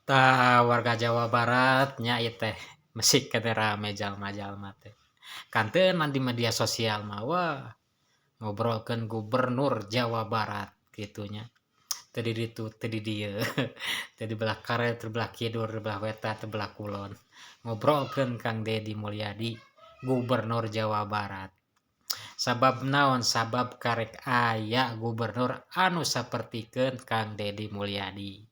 Tah, warga Jawa Barat nya ieu teh masih keneh rame jalma-jalma teh. Kantenan di media sosial mah, wah, ngobrolkeun gubernur Jawa Barat kitu nya. Teu di ditu teu di dieu, teu di belah karet, teu belah kidul, teu belah wetan, teu belah kulon. Ngobrolkeun Kang Dedi Mulyadi, gubernur Jawa Barat. Sabab naon? Sabab karek aya gubernur anu sapertikeun Kang Dedi Mulyadi.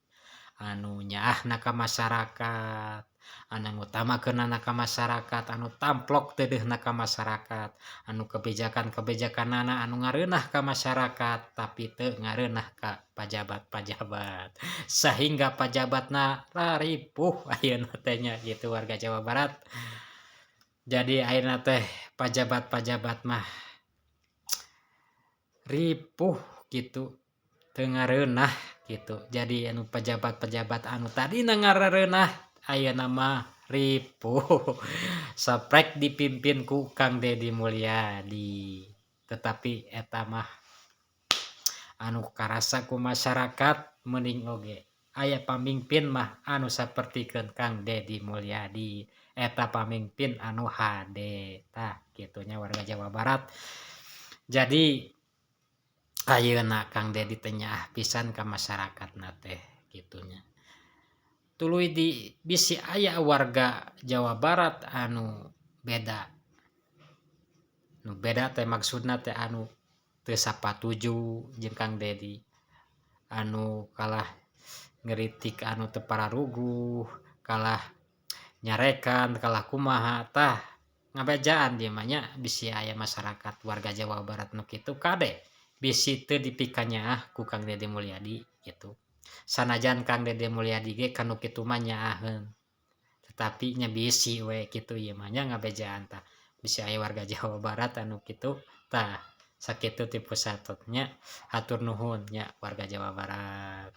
Anu nyaahna ka masyarakat, anu ngutamakeunana ka masyarakat, anu tamplok teudeuhna ka masyarakat, anu kebijakan-kebijakanana anu ngareunah ka masyarakat tapi teu ngareunah ka pajabat-pajabat. Sehingga pajabatna raripuh ayeuna teh nya gitu warga Jawa Barat. Jadi ayeuna teh pajabat-pajabat mah ripuh gitu, teu ngareunah gitu. Jadi anu pajabat-pajabat anu tadina ngarareunah ayeuna mah ripuh. Saprek dipimpin ku Kang Dedi Mulyadi. Tetapi eta mah anu karasa ku masyarakat mending oge aya pamimpin mah anu sapertikeun Kang Dedi Mulyadi. Eta pamimpin anu hade. Tah kitu nya warga Jawa Barat. Jadi ayeuna Kang Dedi teh nyaah pisan ka masyarakatna teh kitu nya. Tuluy di bisi aya warga Jawa Barat anu beda. Nu beda teh maksudna teh anu teu sapatuju jeung Kang Dedi. Anu kalah ngeritik anu teu pararuguh, kalah nyarekan, kalah kumaha tah ngabejaan ieu mah nya bisi aya masyarakat warga Jawa Barat nu kitu kade bisi teu dipikanyaah ku Kang Dedi Mulyadi gitu. Sanajan Kang Dedi Mulyadi ge kanu kitu mah nyaaheun. Tetapi nya bisi we kitu ieu mah nya ngabejaan tah. Bisi aya warga Jawa Barat anu kitu tah sakitu ti pusatnya. Hatur nuhun nya warga Jawa Barat.